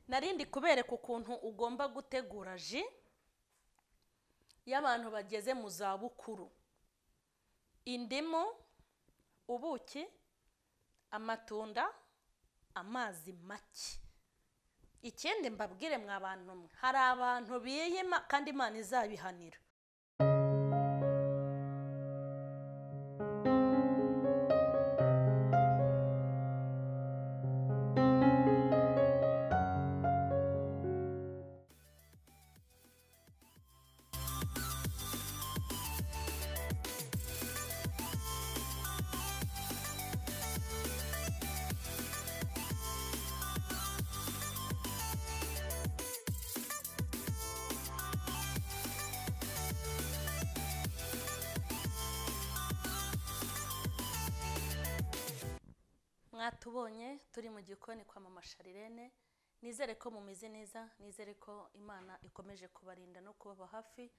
Narindi kubereka ukuntu ugomba gutegura ji y'abantu bageze mu za bukuru. Indimu, ubuki, amatunda, amazi make. Ikindi mbabwire mwa bantu mwe, hari abantu biyima kandi Imana izabihanira. Mwatubonye turi mu gikoni kwa Mama Charlene, nizere ko mumeze neza, nizere ko Imana ikomeje kubarinda no kubaba hafi,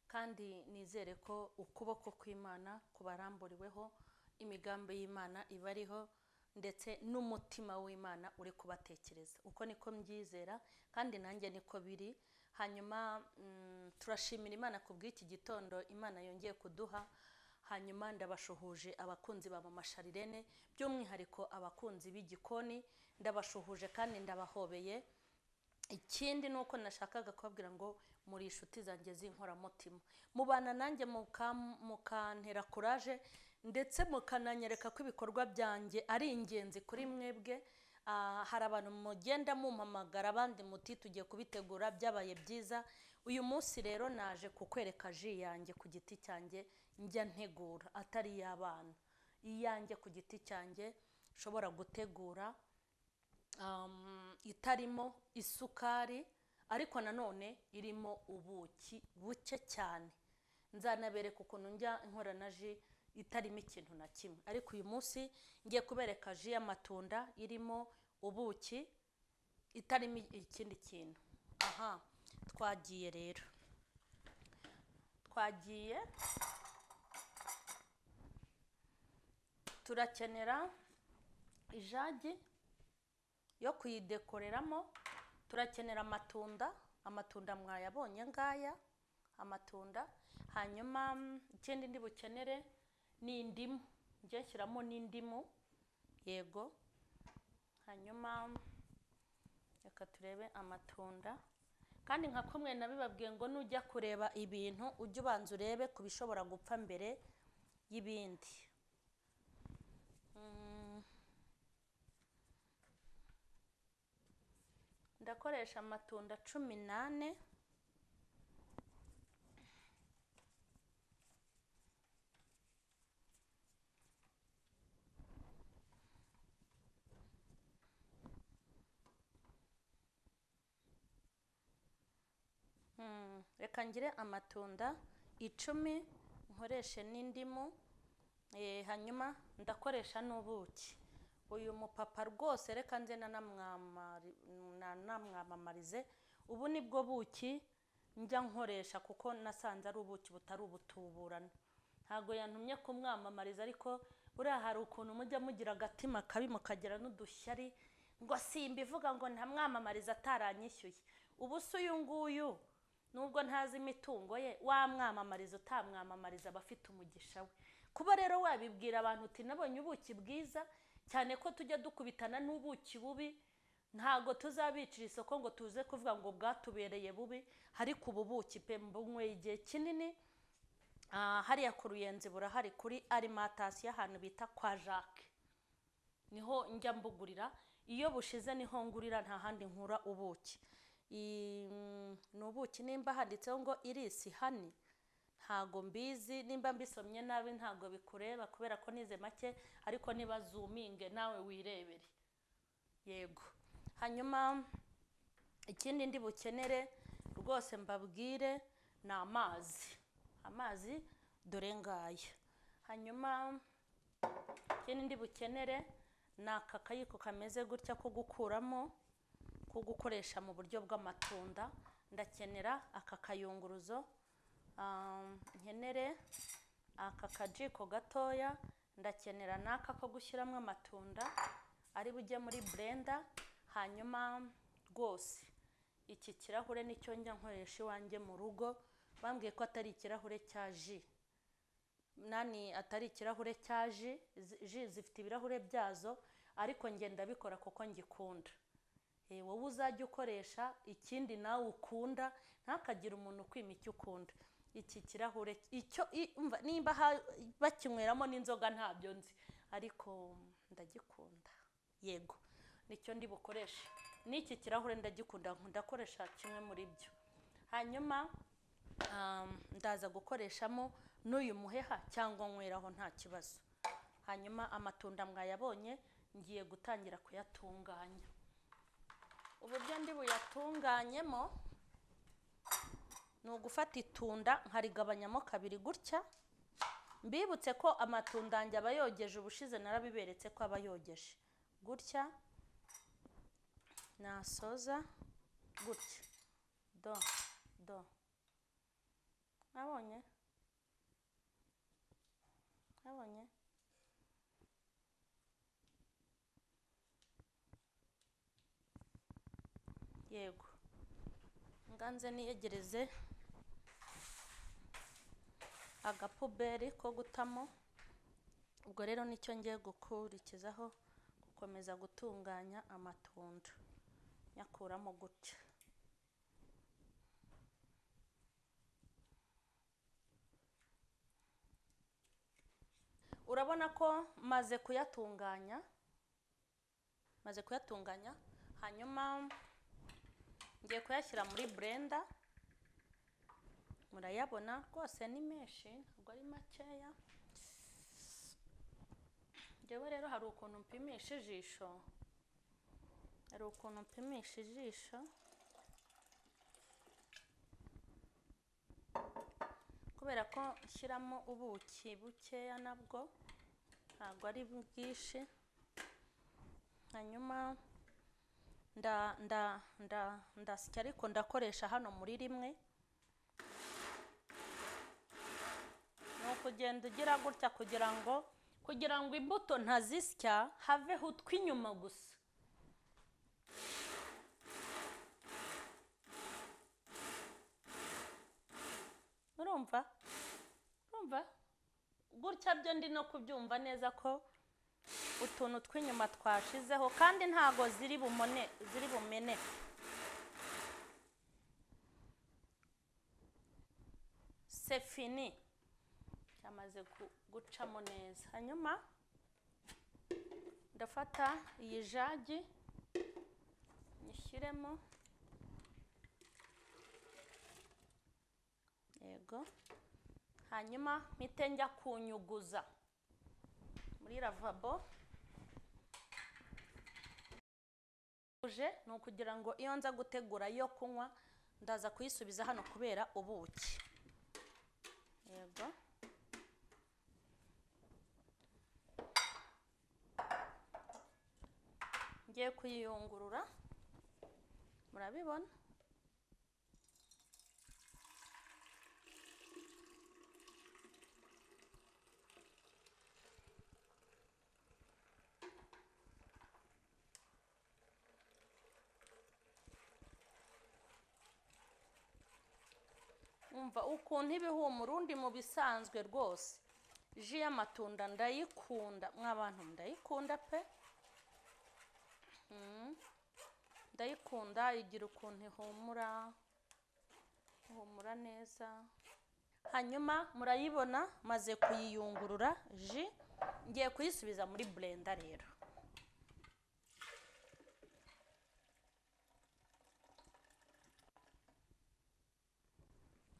kandi nizere ko ukuboko kw'Imana kubaramburiweho, imigambi y'Imana ibariho, ndetse n'umutima w'Imana uri kubatekereza. Uko niko mbyizera kandi nanjye niko biri. Hanyuma turashimira Imana kubw'iki gitondo Imana yongeye kuduha. Hanyuma ndabashuhuje abakunzi ba Mama Charlene, by'umwihariko abakunzi b'igikoni, ndabashuhuje kandi ndabahobeye. Ikindi nuko nashakaga kubabwira ngo muri inshuti zanjye z'inkoramutima, mubana nanjye mukantera courage, ndetse mukananyereka ko ibikorwa byanjye ari ingenzi kuri mwebwe. Hari abantu mugenda mumpamagara, abandi muti tugiye kubitegura, byabaye byiza. Uyu munsi rero naje kukwereka ji yanjye ku giti cyanjye njya ntegura, atari iy'abana, iyanjye ku giti cyanjye nshobora gutegura, itarimo isukari ariko nanone irimo ubuki buke cyane. Nzanabereka ukuntu njya nkora na ji itarimo ikintu na kimwe, ariko uyu munsi ngiye kubereka ji y'amatunda irimo ubuki itarimo ikindi kintu. Aha twagiye rero, twagiye turakenera ijagi yo kuyidekoreramo, turakenera amatunda, amatunda mwayabonye ngaya amatunda. Hanyuma ikindi ndi bukenere ni indimu, njye nshyiramo n'indimu, yego. Hanyuma reka turebe amatunda, kandi nka kumwe nabibabwiye ngo nujya kureba ibintu ujye ubanza urebe ku bishobora gupfa mbere y'ibindi. Ndakoresha amatunda 14. Reka ngire amatunda 10 nkoreshe n'indimu, hanyuma ndakoresha n'ubuki. Uyu mupapa rwose reka nze nanamwamamarize, ubu nibwo buki njya nkoresha kuko nasanze ari ubuki butari ubutuburana. Ntago yantumye kumwamamariza, ariko buriya hari ukuntu mujya mugira agatima kabi mukagira n'udushyari ngo simbivuga ngo ntamwamamariza ataranyishyuye. Ubu se uyu nguyu nubwo ntazi imitungo ye, wamwamamariza utamwamamariza abafite umugisha we. Kuba rero wabibwira abantu uti nabonye ubuki bwiza, cyane ko tujya dukubitana n'ubuki bubi, ntago tuzabicira isoko ngo tuze kuvuga ngo bwatubereye bubi, ariko ubu buki pe mbunyweye igihe kinini. Hariya ku Ruyenzi burahari kuri alimentation ahantu bita kwa Jacques, niho njya mbugurira. Iyo bushize niho ngurira, nta handi nkura ubuki. Ni ubuki nimba handitseho ngo irisi hani, ntago mbizi, nimba mbisomye nabi ntago bikureba kubera ko nize make, ariko niba zoominge nawe wirebere, yego. Hanyuma ikindi ndi bukenere rwose mbabwire ni amazi, amazi dore ngaya. Hanyuma ikindi ndi bukenere ni aka kayiko kameze gutya ko gukuramo, ko gukoresha mu buryo bw'amatunda. Ndakenera aka kayunguruzo, nkenere aka kajiko gatoya, ndakenera n'aka ko gushyiramo amatunda ari bujye muri blender. Hanyuma Rwose iki kirahure nicyo njya nkoresha iwanjye mu rugo. Bambwiye ko atari ikirahure cya ji, nani atari ikirahure cya ji, ji zifite ibirahure byazo, ariko ngenda bikora kuko ngikunda. Wowe uzajya ukoresha ikindi nawe ukunda, ntakagire umuntu ukwima icyo ukunda. Iki kirahure icyo nimba bakinyweramo n'inzoga ntabyo nzi, ariko ndagikunda. Yego, nicyo ndi bukoreshe. N'iki kirahure ndagikunda, ndakoresha kimwe muri byo. Hanyuma ndaza gukoreshamo n'uyu muheha cyangwa nyweraho nta kibazo. Hanyuma amatunda mwayabonye, ngiye gutangira kuyatunganya. Uburyo ndi buyatunganyemo ni ugufata itunda nkarigabanyamo kabiri gutya. Mbibutse ko amatunda yanjye aba yogeje, ubushize narabiberetse ko aba yogeje gutya. Nasoza gutya do do, nabonye nabonye. Yego, nganze niyegereze agapuberi ko gutamo. Ubwo rero nicyo ngiye gukurikizaho, gukomeza gutunganya amatunda nyakuramo gutya. Urabona ko maze kuyatunganya, maze kuyatunganya. Hanyuma ngiye kuyashyira muri blender. Murayabona rwose ni menshi, ntabwo ari makeya. Njyewe rero hari ukuntu mpimisha ijisho, hari ukuntu mpimisha ijisho kubera ko nshyiramo ubuki bukeya, nabwo ntabwo ari bwinshi. Hanyuma nda nda nda ndasya, ariko ndakoresha hano muri rimwe. Ni ukugenda ugira gutya kugira ngo imbuto ntazisya, haveho utw'inyuma gusa. Urumva? Urumva? Gutya byo ndi no kubyumva neza ko utuntu tw'inyuma twashizeho, kandi ntago ziri bumone, ziri bumeneke. C'est fini. Cyamaze gucamo neza. Hanyuma ndafata iyi jagi nyishyiremo. Yego. Hanyuma mpite njya kunyuguza muri lavabo. Ni ukugira ngo iyo nza gutegura yo kunywa ndaza kuyisubiza hano kubera ubuki. Yego. Ngiye kuyiyungurura, murabibona. Umva ukuntu ibihumura undi mu bisanzwe rwose. Ji y'amatunda ndayikunda, mwabantu ndayikunda pe. Ndayikunda, igira ukuntu ihumura, ihumura neza. Hanyuma murayibona maze kuyiyungurura ji, ngiye kuyisubiza muri blender rero.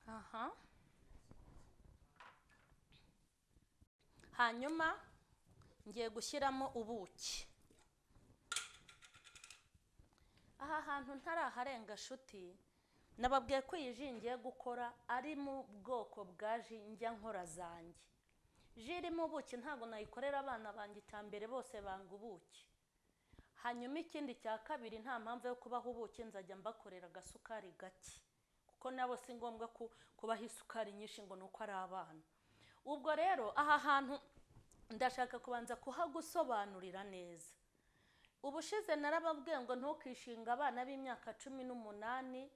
Aha. Hanyuma ngiye gushyiramo ubuki. Aha hantu ntaraharenga shuti, nababwiye ko iyi ji ngiye gukora ari mu bwoko bwa ji njya nkora zanjye. Ji irimo ubuki ntabwo nayikorera abana banjye, icya mbere bose banga ubuki. Hanyuma ikindi cya kabiri, nta mpamvu yo kubaha ubuki, nzajya mbakorera agasukari gake, kuko nabo si ngombwa kubaha isukari nyinshi ngo nuko ari abana. Ubwo rero aha hantu ndashaka kubanza kuhagusobanurira neza. Ubushize narababwiye ngo ntukishinga abana b'imyaka 18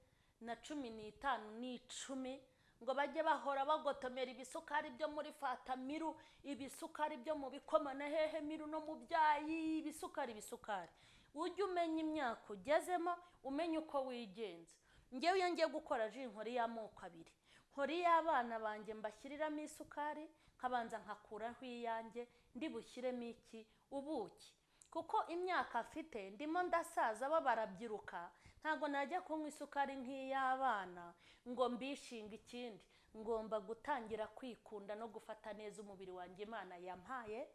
na 15 n'10 ngo bajye bahora bagotomera ibisukari byo muri Fatamiru, ibisukari byo mu bikoma na hehe miru no mu byayi, ibisukari ibisukari. Ujye umenya imyaka ugezemo, umenye uko wigenza. Ngewe iyo ngiye gukora ji nkora iy'amoko abiri, nkora iy'abana banjye mbashyiriramo isukari, nkabanza nkakuraho iyanjye ndi bushyiremo iki ubuki, kuko imyaka afite ndimo ndasaza bo barabyiruka, ntabwo najya kunywa isukari nk'iy'abana ngo mbishinge ikindi. Ngomba gutangira kwikunda no gufata neza umubiri wanjye Imana yampaye,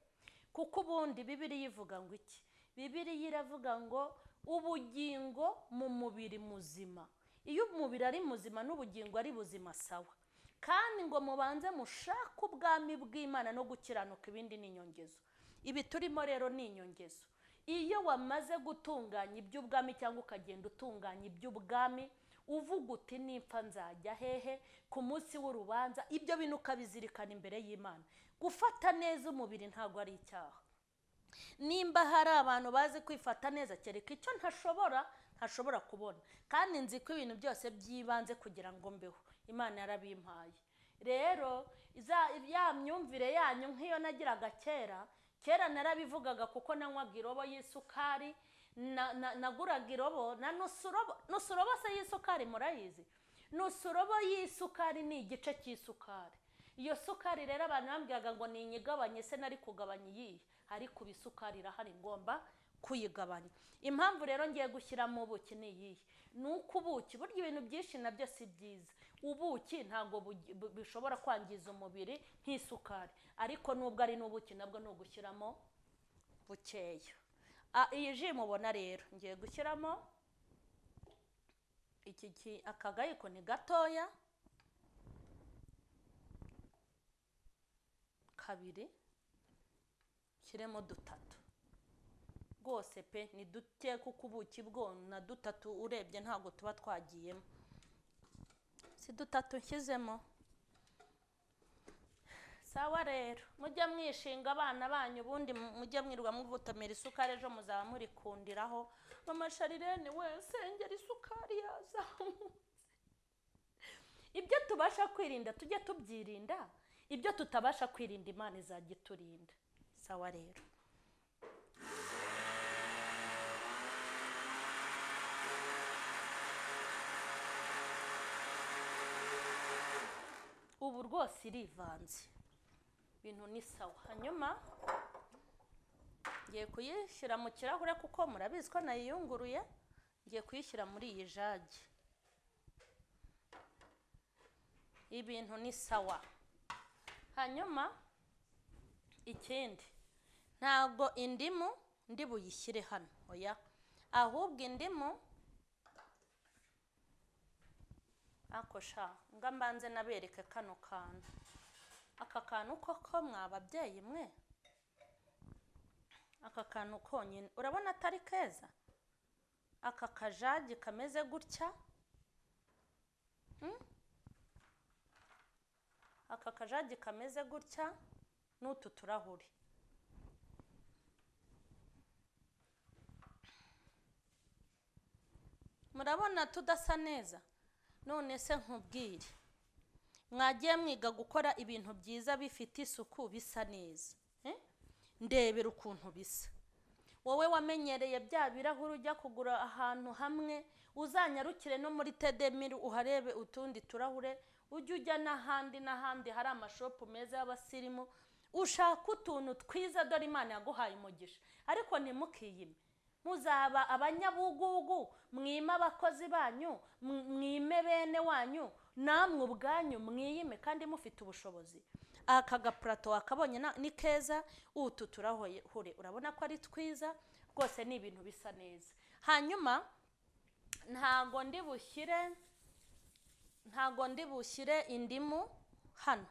kuko ubundi Bibiliya ivuga ngo iki? Bibiliya iravuga ngo ubugingo mu mubiri muzima. Iyo umubiri ari muzima n'ubugingo ari buzima sawa. Kandi ngo mubanze mushake ubwami bw'Imana no gukiranuka, ibindi ni inyongezo. Ibi turimo rero ni inyongezo. Iyo wamaze gutunganya iby'ubwami cyangwa ukagenda utunganya iby'ubwami, uvuga uti nimpfa nzajya hehe ku munsi w'urubanza, ibyo bintu ukabizirikana imbere y'Imana. Gufata neza umubiri ntabwo ari icyaha. Nimba hari abantu bazi kwifata neza, kereka icyo ntashobora kubona, kandi nzi ko ibintu byose by'ibanze kugira ngo mbeho Imana yarabimpaye. Rero ya myumvire yanyu nk'iyo nagiraga kera, kera narabivugaga kuko nanywaga irobo y'isukari, naguraga irobo na nusurobo. Nusurobo se y'isukari murayizi? Nusurobo y'isukari ni igice cy'isukari. Iyo sukari rero abantu bambwiraga ngo ninyigabanye, se nari kugabanya iyihe? Ariko isukari irahari ngomba kuyigabanya. Impamvu rero ngiye gushyiramo ubuki ni iyihe? Ni uko ubuki burya ibintu byinshi nabyo si byiza. Ubuki ntabwo bishobora kwangiza umubiri nk'isukari, ariko nubwo ari n'ubuki nabwo ni ugushyiramo bukeya. Iyi ji mubona rero ngiye gushyiramo iki akagayiko ni gatoya, kabiri shyiremo dutatu rwose pe, ni duke kuko ubuki bwo na dutatu urebye ntabwo tuba twagiyemo. Si dutatu nshyizemo. Sawa rero mujye mwishinga abana banyu, ubundi mujye mwirwa mugotomera isukari, ejo muzaba murikundiraho. Mama Sharirene we sengera isukari yazamutse. Ibyo tubasha kwirinda tujye tubyirinda, ibyo tutabasha kwirinda Imana izajya iturinda. Sawa rero. Ubu rwose irivanze, ibintu ni sawa. Hanyuma ngiye kuyishyira mu kirahure kuko murabizi ko nayiyunguruye, ngiye kuyishyira muri iyi jage. Ibintu ni sawa. Hanyuma ikindi, ntabwo indimu ndi buyishyire hano, oya, ahubwo indimu ako sha nga mbanze nabereke kano kantu. Aka kantu koko mwababyeyi mwe, aka kantu konyine urabona atari keza? Aka kajagi kameze gutya, aka kajagi kameze gutya n'utu turahuri. Murabona tudasa neza? None se nkubwire, mwagiye mwiga gukora ibintu byiza bifite isuku bisa neza. Ndebera ukuntu bisa. Wowe wamenyereye bya birahuri ujya kugura ahantu hamwe, uzanyarukire no muri Tedemiri uharebe utundi turahure, ujye ujya n'ahandi n'ahandi hari amashopu meza y'abasirimu, ushaka utuntu twiza, dore Imana yaguhaye umugisha. Ariko ntimukiyime, muzaba abanyabugugu, mwime abakozi banyu, mwime bene wanyu, namwe ubwanyu mwiyime kandi mufite ubushobozi. Aka gapurato wakabonye ni keza, utu turahure urabona ko ari twiza rwose, ni ibintu bisa neza. Hanyuma ntago ndi bushyire indimu hano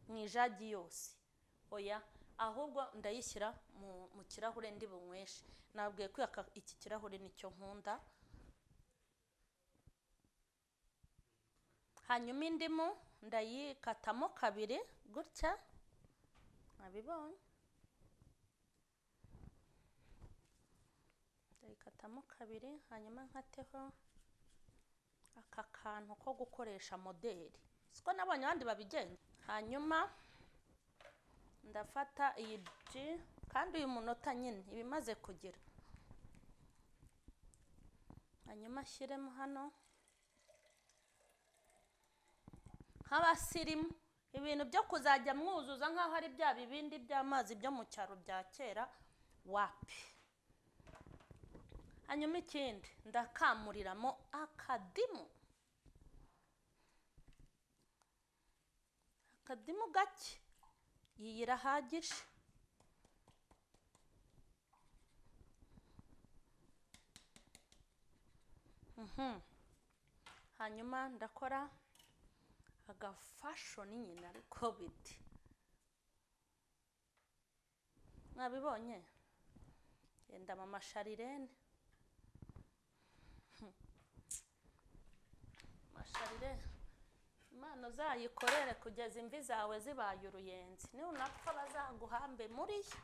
mu ijagi yose, oya, ahubwo ndayishyira mu kirahure ndi bunyweshe. Nabwiye ko iki kirahure nicyo nkunda. Hanyuma indimu ndayikatamo kabiri gutya, mwabibonye. Ndakatamo kabiri, hanyuma nkateho aka kantu ko gukoresha moderi, siko nabonye abandi babigenza. Hanyuma ndafata iyi ji, kandi uyu munota nyine ibimaze kugira, hanyuma ashyiremo hano nk'abasirimu, ibintu byo kuzajya mwuzuza nk'aho ari bya bibindi by'amazi byo mu cyaro bya kera, wapi. Hanyuma ikindi ndakamuriramo akadimu, akadimu gake, iyi irahagije. Hanyuma ndakora agafashoni nyine, ariko biti mwabibonye, genda mama Sharirene, Masharire, Imana uzayikorere kugeza imvi zawe zibaye uruyenzi, nunapfa bazaguhambe muri yo.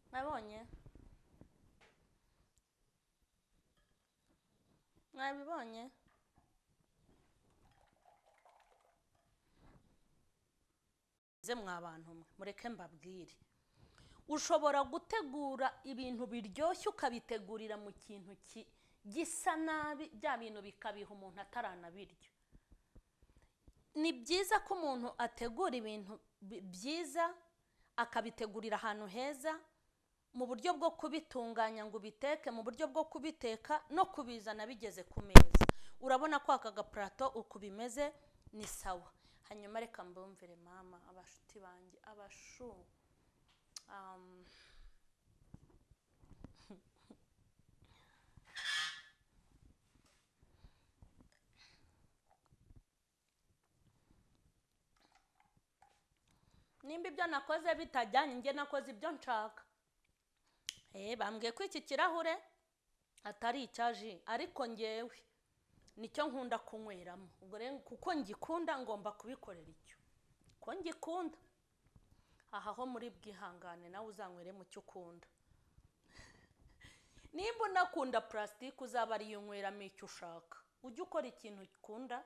Mwabonye, mwabibonye. Mwa bantu mwe, mureke mbabwire, ushobora gutegura ibintu biryoshye ukabitegurira mu kintu gisa nabi, bya bintu bikabiha umuntu ataranabirya. Ni byiza ko umuntu ategura ibintu byiza akabitegurira ahantu heza, mu buryo bwo kubitunganya ngo ubiteke, mu buryo bwo kubiteka no kubizana bigeze ku meza. Urabona ko aka gapurato uko bimeze ni sawa. Hanyuma reka mbumvire mama, abashuti banjye, abashu, nimba ibyo nakoze bitajyanye, njye nakoze ibyo nshaka. Bambwiye ko iki kirahure atari icya ji, ariko ngewe nicyo nkunda kunyweramo. Ubwo rero kuko ngikunda ngomba kubikorera icyo, ko ngikunda. Aha ho muri bwihangane, nawe uzanywere mu cyo ukunda. Nimba unakunda plastique uzaba ariyo unyweramo icyo ushaka, ujye ukora ikintu ukunda,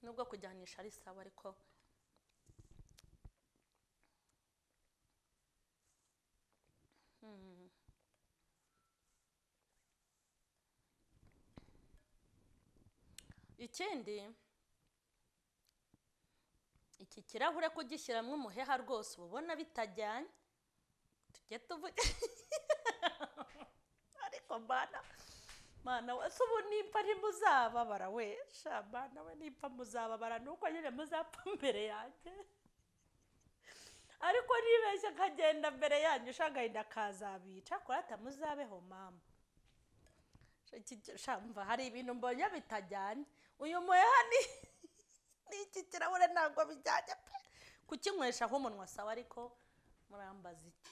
nubwo kujyanisha ari sawa, ariko ikindi iki kirahure kugishyiramo umuheha rwose ubona bitajyanye, tujye tuvuge ariko mana mana wese ubu nimba ntimuzababara we, sha mana we nimba muzababara nuko nyine muzapfa mbere yanjye, ariko nibeshye nkagenda mbere yanyu sha agahinda kazabica, kurata muzabeho mama. Shamva hari ibintu mbonye bitajyanye, uyu muheha ni iki kirahure ntabwo bijyanye pe, kukinyweshaho umunwa sawa, ariko murambaza iki?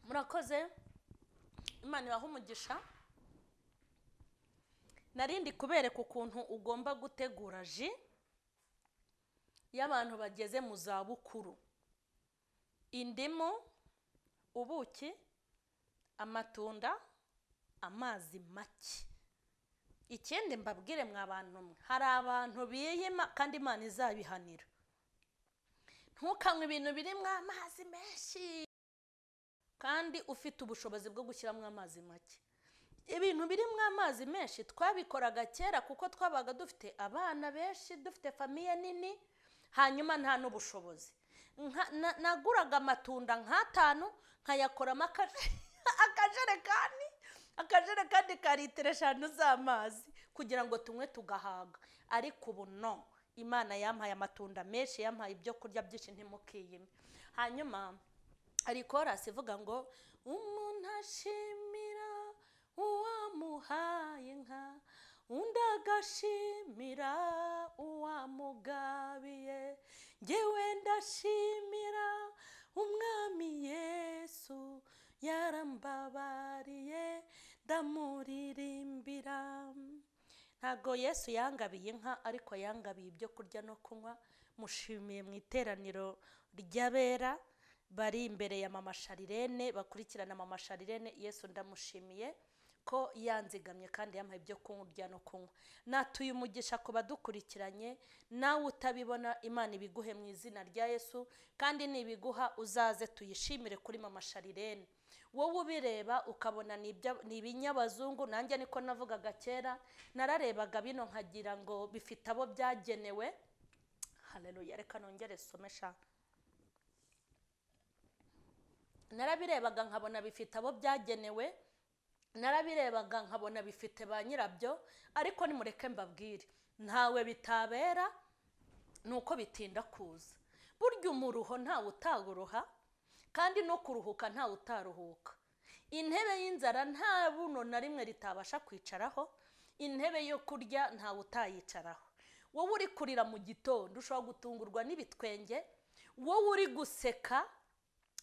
Murakoze, Imana ibahe umugisha. Narindi kubereka ukuntu ugomba gutegura ji y'abantu bageze mu zabukuru. Indimu, ubuki, amatunda, amazi make. Ikindi mbabwire mwa bantu mwe, hari abantu biyima kandi Imana izabihanira. Ntukanywe ibintu birimo amazi menshi kandi ufite ubushobozi bwo gushyiramo amazi make. Ibintu birimo amazi menshi twabikoraga kera kuko twabaga dufite abana benshi, dufite famiye nini, hanyuma nta n'ubushobozi. Naguraga amatunda nk'atanu nkayakoramo akajerekani ka litiro 5 z'amazi kugira ngo tunywe tugahaga. Ariko ubu no, Imana yampaye amatunda menshi, yampaye ibyo kurya byinshi, ntimukiyime. Hanyuma hari korasi ivuga ngo umuntu ashimira uwamuhaye inka, undi agashimira uwamugabiye, njyewe ndashimira umwami Yesu Yarambabariye, ndamuririmbira. Ntabwo Yesu yangabiye inka, ariko yangabiye ibyo kurya no kunywa. Mushimiye mu iteraniro ry'abera bari imbere ya Mama Sharirene, bakurikirana Mama Sharirene. Yesu ndamushimiye ko yanzigamye kandi yampaye ibyo kurya no kunywa. Natuye umugisha ku badukurikiranye, nawe utabibona Imana ibiguhe mu izina rya Yesu, kandi nibiguha uzaze tuyishimire kuri Mama Sharirene. Wowe ubireba ukabona ni ibinyabazungu, nanjye niko navugaga kera, nararebaga bino nkagira ngo bifite abo byagenewe. Haleluya, reka nongere somesha. Narabirebaga nkabona bifite abo byagenewe, narabirebaga nkabona bifite ba nyirabyo, ariko nimureke mbabwire, ntawe bitabera, nuko bitinda kuza. Burya umuruho ntawe utaguruha, kandi no kuruhuka ntawe utaruhuka. Intebe y'inzara nta buno na rimwe ritabasha kwicaraho, intebe yo kurya ntawe utayicaraho. Wowe uri kurira mu gitondo ushobora gutungurwa n'ibitwenge, wowe uri guseka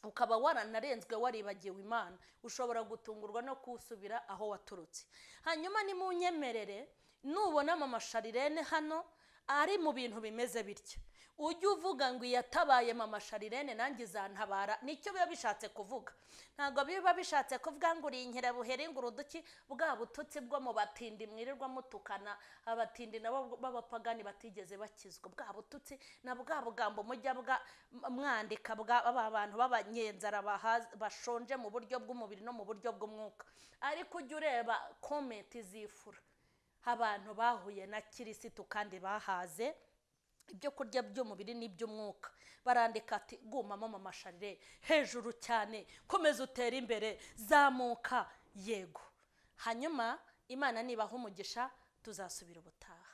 ukaba waranarenzwe waribagiwe Imana, ushobora gutungurwa no kusubira aho waturutse. Hanyuma nimunyemerere, nubona Mama Sharirene hano ari mu bintu bimeze bityo, ujye uvuga ngo iyatabaye Mama Sharirene nanjye izantabara. Nicyo biba bishatse kuvuga. Ntabwo biba bishatse kuvuga ngo uri inkerabuheri ngo uruduki, bwa bututsi bwo mu batindi mwirirwa mutukana, abatindi nabo b'abapagani batigeze bakizwa, bwa bututsi na bwa bugambo mujya mwandika bwa aba bantu b'abanyenzara bashonje mu buryo bw'umubiri no mu buryo bw'umwuka. Ariko ujye ureba comment zifura abantu bahuye na Kirisitu kandi bahaze ibyo kurya by'umubiri n'iby'umwuka, barandika ati gumamo Mama Sharirene, hejuru cyane, komeza utere imbere, zamuka, yego. Hanyuma Imana nibaha umugisha, tuzasubira ubutaha.